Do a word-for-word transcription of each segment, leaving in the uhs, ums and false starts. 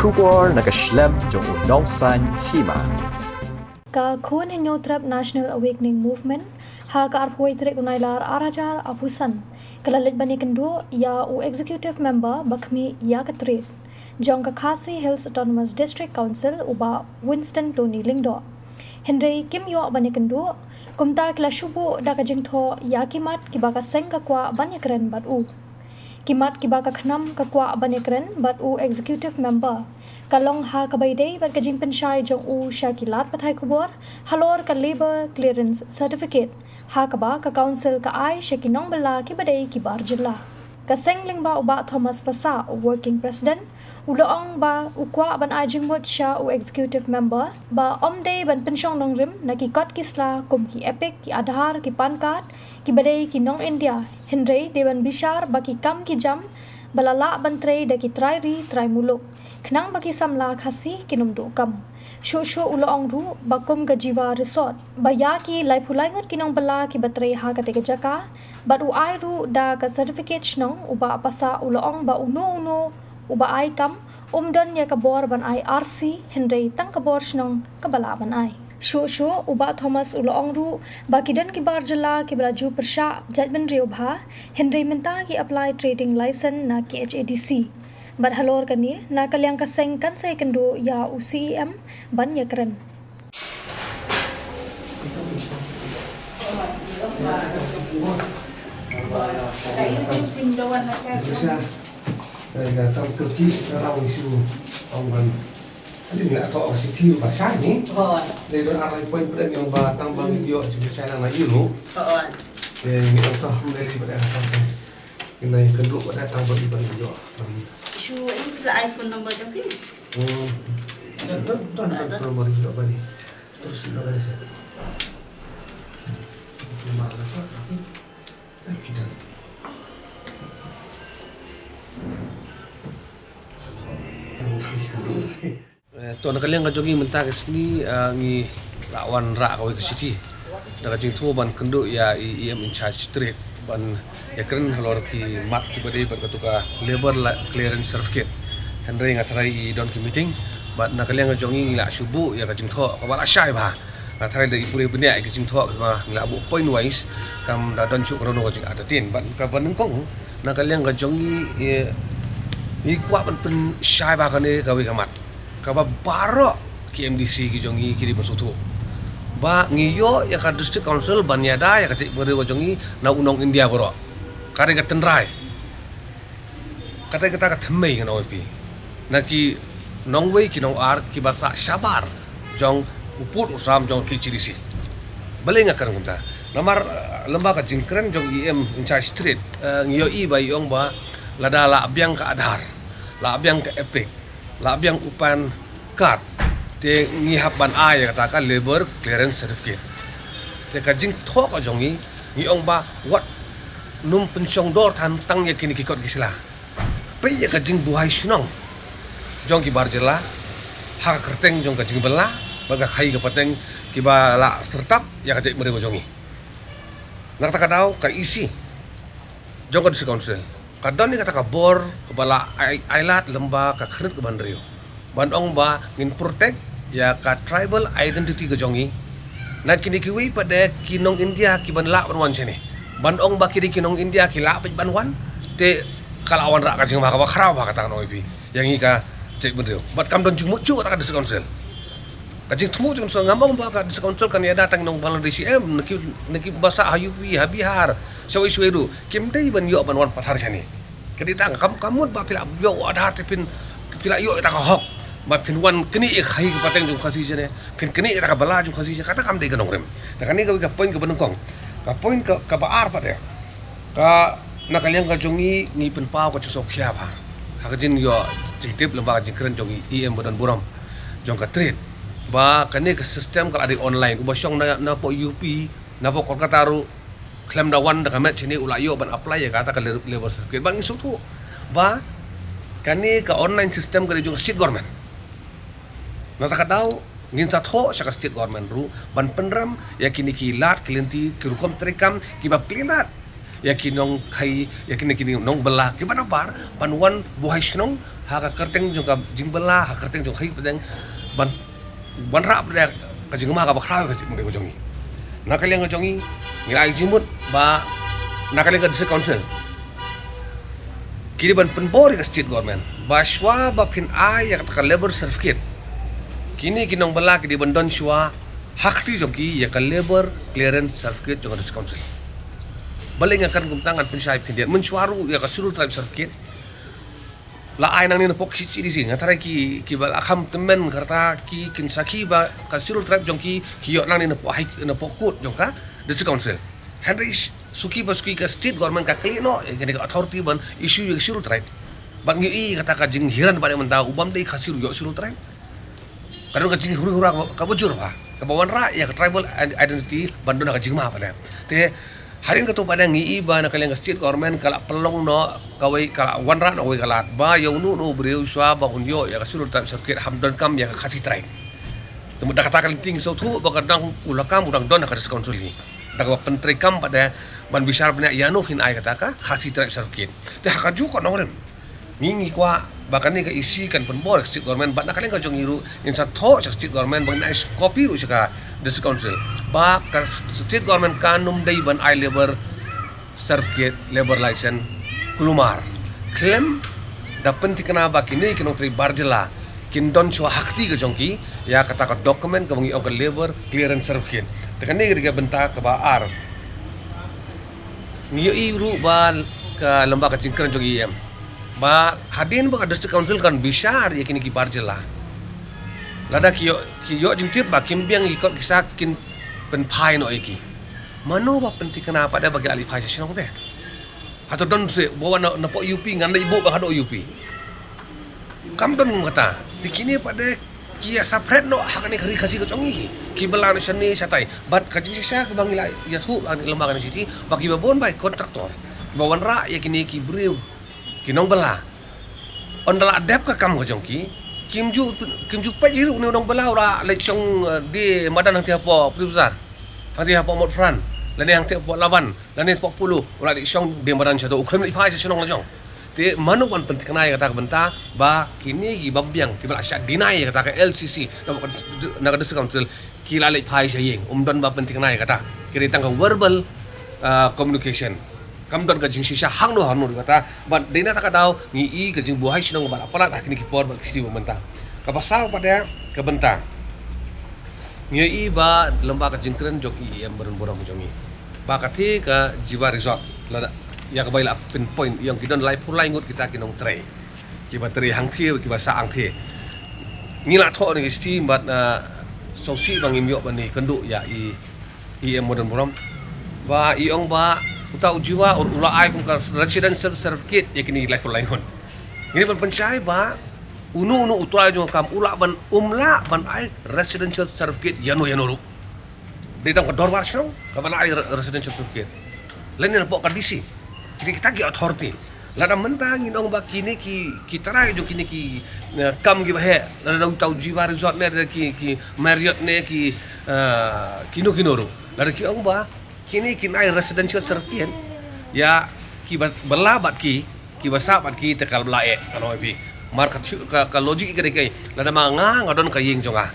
Khubor na ka shlem jong u nongsan hima. Ka Khun Hynñiewtrep National Awakening Movement, ha ka arphew tarik u Nailar arhajar arphew san, ka la leit ban ïakynduh ïa u Executive Member ba khmih ïa ka Trait jong ka Khasi Hills Autonomous District Council, u Bah Winston Tony Lyngdoh. Hynrei kim ïoh ban ïakynduh, kumta ki la shu buh da ka jingthoh ïa ki mat kiba ka seng ka kwah ban ïakren bad u. Ki mat kiba ka KHNAM ka kwah ban ïakren bad u Executive Member ka long ha kaba ïadei bad ka jingpynshai jong u sha ki lad pathai khubor halor ka Labour Clearance Certificate, ha kaba ka Council ka ai sha ki nongbylla kiba dei ki bar jylla. Ka seng lyngba u Bah Thomas Passah, u Working President, u la ong ba u kwah ban ai jingmut sha u Executive Member ba ym dei ban pynshong nongrim na ki kot ki sla kum ki EPIC, ki Aadhaar, ki PAN card kiba dei ki nong India, hynrei dei ban bishar ba ki kam ki jam ba la lah ban trei da ki trai ri trai muluk, khnang ba ki samla Khasi kin ym duh kam. Shuh shuh u la ong ruh ba kum ka Jiva Resort, ba ïa ki laiphew lai ngut ki nongbylla kiba trei ha katei ka jaka, bad u ai ruh da ka certificate shnong, u Bah Passah u la ong ba uno uno uba ai kam um don ïa ka bor ban ai RC, hynrei tang ka bor shnong kaba lah ban ai. Shuh shuh u Bah Thomas u la ong ruh ba ki don ki bar jylla kiba la ju pyrshah jaitbynriew bha, hynrei mynta ki apply trading license na KHADC. Bad halor kane, na ka liang ka seng kan sa ïakynduh ïa u CEM ban ïakren. Dei da tang kyrkieh ka raw issue ong ban. Ani nga thoh ka shithi ba shai ni. Dei da ar lai point pdeng ong ba tang ba ngi ïoh jingshai na ïu. Dei ngi ong thoh mdei li ba dei ka tang. Ngi nai kynduh ba dei tang ba i ban ïoh. Shu ing la iPhone number jong ki. Hmm. Don don don number ïoh ba ni. Terus ïoh ba ni sa. Number la sa. Eh, to na ka liang ka jong ngi mynta ka sngi, eh, ngi la wanrah kawei ka shithi da ka jingthmu ban kynduh ïa i EM in charge Trait ban ïakren halor ki mat kiba dei bad katu ka labour la clearance certificate. Hynrei nga tharai i don ki meeting bad na ka liang ka jong ngi ngi la shu buh ïa ka jingthoh kaba la shai bha. Nga tharai da i pule bniah ïa ka jingthoh kaba ngi la buh point wise, kam da don shuh kano kano ka jingartatien. Bad kaba nyngkong na ka liang ka jong ngi, eh, ngi kwah ban pynshai bha kane kawei ka mat kaba baroh ki MDC ki jong ngi ki dei ban sngewthuh ba ngi ïoh ïa ka District Council ban ïada ïa ka jaitbynriew ka jong ngi na u nong India baroh. Ka dei ka tynrai. Ka dei kata ka thymmei ngan ong ïa phi na ki nongwei ki nongar kiba sah shabar jong u pud u sam jong KHADC. Balei nga kren kumta? Namar, eh, lyngba ka jingkren jong EM in charge Trait, eh, ngi ïohi ba i ong ba lada la biang ka Aadhaar, la biang ka EPIC, la biang u PAN card, te ngi hap ban ai ïa kata ka labour clearance certificate. Te ka jingthoh ka jong ngi, ngi ong ba wat nym pynshong dor than tang ïa kine ki kot ki sla. Peit ïa ka jingbuhai shnong jong ki bar jylla ha ka kyrteng jong ka jingbylla bad ka khaïi ka pateng kiba la syrtap ïa ka jaitbynriew ka jong ngi. Na kata ka daw ka EC jong ka District Council ka don ïa kata ka bor kaba la ai, ailad lyngba ka khyrnit kaba hynriew ban ong ba ngin protect ïa ka tribal identity ka jong ngi na kine kiwei pat de ki nong India kiban lah ban wan shane. Ban ong ba ki dei ki nong India ki lah beit ban wan, te ka la wanrah ka jingma kaba khraw bha kata ngan ong ïa phi ïa ngi ka jaitbynriew. Bad kam don jingmut shuh kata ka District Council. Ka jingthmu jong sngewbha ngam ong ba ka District Council kan ïada tang nong Bangladeshi em, na ki, na kiba sah ha UP, ha Bihar, shawei shawei ruh kim dei ban ïoh ban wan pathar shane. Ka dei tang kam, kam mut ba phi la ïoh Aadhaar te phin, phi la ïoh ïa kata ka hok ba phin wan knieh ïa ka khaïi ka pateng jong Khasi shane, phin knieh ïa kata ka bylla jong Khasi shane, kata kam dei ka nongrim. Te kane kawei ka point kaba nyngkong. Ka point ka, kaba ar pat de, ka na ka liang ka jong ngi ngi pynpaw ka jingsngewkhia bha ha ka jingïoh jingtip lyngba ka jingkren jong i EM ba don burom jong ka Trait ba kane ka system ka la dei online, uba shong na, napoh UP, napoh Kolkata ruh khlem da wan da ka met shane u la ïoh ban apply ïa kata ka labour certificate. Ba ngi sngewthuh ba kane ka online system ka dei jong ka state government. Na kata ka daw ngin sa thoh sha ka state government ruh ban pynrem ïa kine ki lad ki lynti, ki rukom treikam kiba plie lad ïa ki nongkhaïi, ïa kine ki nongbylla kiba nabar ban wan buhai shnong ha ka kyrteng jong ka jingbylla, ha ka kyrteng jong ka khaïi pateng, ban wanrah pat de ka jingma kaba khraw ka jingmut ka jong ngi. Na ka liang ka jong ngi, ngi la ai jingmut ba na ka liang ka District Council ki dei ban pynbor ïa ka State Government ba shuwa ba phin ai ïa kata ka labour certificate, kine ki nongbylla ki dei ban don shuwa ha kti jong ki ïa ka labour clearance certificate jong ka District Council. Balei nga kren kumta, ngan pynshai khyndiat. Mynshuwa ruh ïa ka Scheduled Tribe certificate la ai nangne napoh K H A D C, nga tharai ki, kiba la kham tymmen ka rta ki kin sakhi ba ka Scheduled Tribe jong ki, ki ïoh nangne napoh high, napoh court jong ka District Council. Hynrei suki pa suki ka State Government ka khleh noh ïa kane ka authority ban issue ïa ka Scheduled Tribe. Bad ngi ïohi kata ka jinghira ba dei mynta u bym dei Khasi ruh ïoh Scheduled Tribe. Ka don ka jinghuri hura kaba, kaba jur bha, kaba wanrah ïa ka tribal id-, identity ban don ha ka jingma pat de. Te hadien kato pat de ngi ïohi ba na ka liang ka State Government ka la pynlong noh kawei, ka la wanrah noh kawei ka lad ba ïa uno uno u briew shuwa ba un ïoh ïa ka Scheduled Tribe certificate ham donkam ïa ka Khasi Tribe. Te mut da kata ka lynti ngi sngewthuh ba ka dang u la kam u dang don ha ka District Council hi, da kaba pyntreikam pat de ban bishar bniah ïano phin ai kata ka Khasi Tribe certificate. Te ha kajuh ka nongrim ngi, ngi kwah ba kane ka E C kan pynbor ïa ka State Government, bad na ka liang ka jong ngi ruh ngin sa thoh sha ka State Government ba ngin ai copy ruh sha ka District Council ba ka State Government kan ym dei ban ai labour certificate, labour license, kulmar khlem da pynthikna ba kine ki nongtrei bar jylla kin don shuwa ha kti ka jong ki ïa kata ka document kaba ngi ong ka labour clearance certificate. Te kane ka dei ka bynta kaba ar. Ngi ïohi ruh ba ka lem bad ka jingkren jong E M ba hadien ba ka District Council kan bishar ïa kine ki bar jylla, lada ki ïoh, ki ïoh jingtip ba kim biang ïa ki kot ki sa, kin pynphai noh ïa ki. Mano ba pynthikna pat de ba ki la leit phai sha shnong te? Hato don seh ba wan na, napoh U P, ngan leit buh ba haduh U P? Kam don kum kata. Te kine pat de ki ïa separate noh ha kane ka ri Khasi ka jong ngi, ki bylla noh shane shatai. Bad ka jingshisha kaba ngi la ïathuh ha kane lem bad kane shisha ba kiba bun ba ki contractor kiba wanrah ïa kine ki briew, ki nongbylla, ynda la dep ka kam ka jong ki, kim ju, kim ju peit hi ruh une u nongbylla u la leit shong, eh, die madan hangtei hapoh Puri Bazar, hangtei hapoh Motphran, lane hangtei hapoh Laban, lane hapoh Polo, u la leit shong die madan shato, u khlem leit phai sha shnong la jong. Te mano ban pynthikna ïa kata ka bynta ba kine ki bym biang kiba la shah deny ïa kata ka L C C na ka, na ka District Council ki la leit phai sha ïing? Ym don ba pynthikna ïa kata. Ki dei tang ka verbal, ah, communication. Kam don ka jingshisha hangno hangno ruh kata. Bad dei na kata ka daw ngi ïohi ka jingbuhai shnong ba la palat ha kine ki por bad ki sngi ba mynta. Kaba saw pat de ka bynta, ngi ïohi ba lem bad ka jingkren jong E M Mardon Burom jong ngi ba kata ka Jiwa Resort, lada ïa kaba i la pinpoint, ïa ki don laiphew lai ngut kita ki nongtrei kiba trei hangthie, kiba sah hangthie. Ngi la thoh na ki shisha bad, ah, sngewsih ba ngim ïoh ban ïakynduh ïa i E M Mardon Burom ba i ong ba uta u Jiwa u la ai kum ka residential certificate ïa kine laiphew lai ngut. Ngi ban pynshai ba uno uno u trai jong ka kam u lah ban, um lah ban ai residential certificate ïano ïano ruh. Dei tang ka dorbar shnong kaba lah ai re-, residential certificate, lane napoh ka D C. Kita, kita ki authority. Lada mynta ngin ong ba kine ki, ki trai jong kine ki, eh, kam kiba heh, lada uta u Jiwa Resort ne, lada ki, ki Marriott ne, ki, eh, kino kino ruh, lada ki ong ba kine kin ai residential certificate ïa kiba bylla bad ki, kiba sah bad ki, te ka la eh, ka long ïa phi. Mar ka, ka, ka logic ka dei kaei? Lada ma nga, nga don ka ïing jong nga,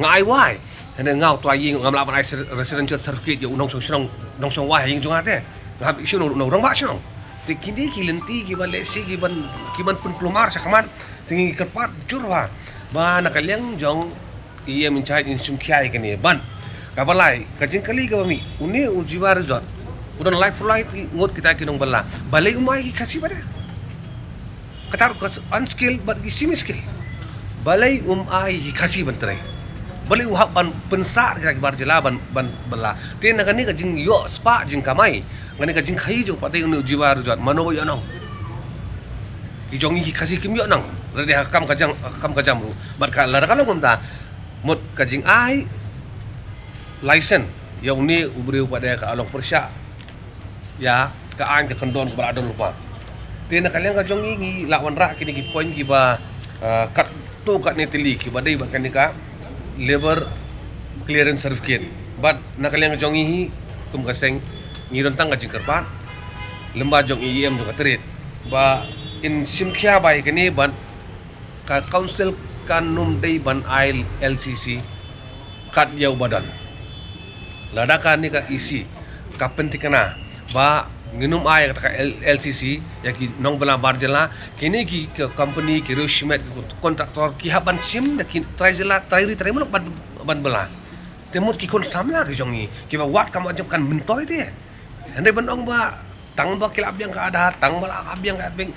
nga ai wai, hynrei nga u trai ïing, ngam lah ban ai cer-, residential certificate ïa u nongshong shnong, nongshong wai ha ïing jong nga te. Nga hap issue na u rangbah shnong. Te kine ki lynti kiba lehse ki ban, ki ban pynkulmar shakhmat. Te ngi kyrpad jur bha ba na ka liang jong E M in charge in shim khia ïa kane. Bad kaba lai, ka jingkylli kaba mih, une u Jiwa Resort u don laiphew lai ngut kita ki nongbylla, balei um ai ki Khasi pat de? Kata ruh ka unskilled bad ki semi skilled. Balei um ai ki Khasi ban trei? Balei u hap ban pynsah kita ki bar jylla ban, ban bylla? Te na kane ka jingïoh spah jingkamai, kane ka jingkhaïi jong pat de une u Jiwa Resort, mano ba ïoh nong? Ki jong ngi ki Khasi kim ïoh nong. Lada ha ka kam ka jam, ha ka kam ka jam ruh. Bad ka, lada ka long kumta, mut ka jingai license ïa une u briew pat de ka long pyrshah ïa ka aiñ ka kyndon kaba la don lypa. Te na ka liang ka jong ngi, ngi la wanrah kine ki point kiba, ah, katto katne tylli kiba dei bad kane ka labour clearance certificate. Bad na ka liang ka jong ngi hi, kum ka seng, ngi don tang ka jingkyrpad lem bad jong E M jong ka State ba in shim khia bha ïa kane bad Ka council kan nym dei ban ai L C C kat ïa u ba don. Lada kane ka E C ka pynthikna ba ngin nym ai kata ka L-, L C C ïa ki nongbylla bar jylla, kine ki, ki company, ki riew shimet, ki contractor ki hap ban shim da ki trai jylla, trai ri, trai muluk ban, ban bylla. Te mut ki khun samla ki jong ngi kiba wad kam wad jong kan myntoi te. Hynrei ban ong ba tang ba ki la biang ka Aadhaar, tang ba la ka biang ka bank,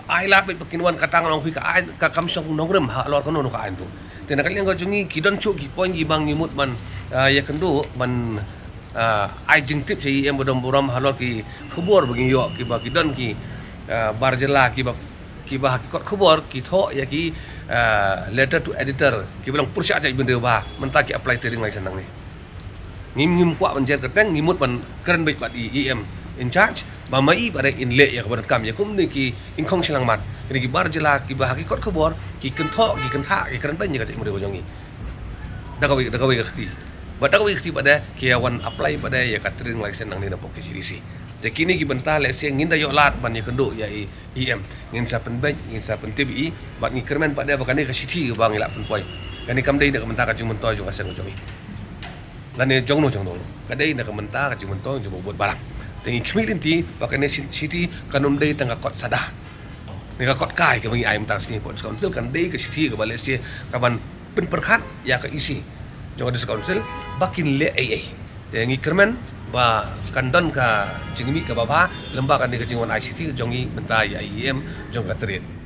ai la beit ba kin wan ka tang, long phi ka ai ka kam shong nongrim halor kano kano ka ai tu. Te na ka liang ka jong ngi ki don shuh ki point kiba ngi mut ban, ah, ïakynduh ban, ah, ai jingtip sha i E M ba don burom halor ki khubor ba ngi ïoh kiba ki don ki, ah, bar jylla kiba, kiba ha ki kot khubor ki thoh ïa ki, ah, letter to editor kiba long pyrshah jaitbynriew ba mynta ki apply trading license nangne. Ngim, ngim kwah ban jer kyrteng, ngi mut ban kren beit bad i E M in charge ba ma i ba dei in leh ïa kaba donkam ïa kumne ki ingkhong shyllangmat. Kine ki bar jylla kiba ha ki kot khubor ki kynthoh, ki kynthah, ki kren beiñ ïa ka jaitbynriew ka jong ngi. Da kawei, da kawei ka kti. Bad da kawei ka kti bad de ki ïa wan apply bad de ïa ka trading license nangne na pok K H A D C. Te kine ki bynta lehse ngin da ïoh lad ban ïakynduh ïa i E M, ngin sa pynbeit, ngin sa pyntip ïa i, bad ngi kyrmen pat de ba kane ka shithi ba ngi la pynpoi, kane kam dei na ka bynta ka jingmyntoi jong ka seng ka jong i. Lane jongno jongno, ka dei na ka bynta ka jingmyntoi jong u bud balang. Te ngi khmih lynti ba kane shi-, shithi kan nym dei tang ka kot sada ne ka kot kai kaba ngi ai mynta ka sngi. Council kan dei ka shithi kaba lehse kaban pynpyrkhat ïa ka E C jong ka District Council ba kin leh ei ei. Te ngi kyrmen ba kan don ka jingmih kaba bha lyngba kane ka jingwan ai shithi jong ngi mynta ïa i E M jong ka Tyrwet.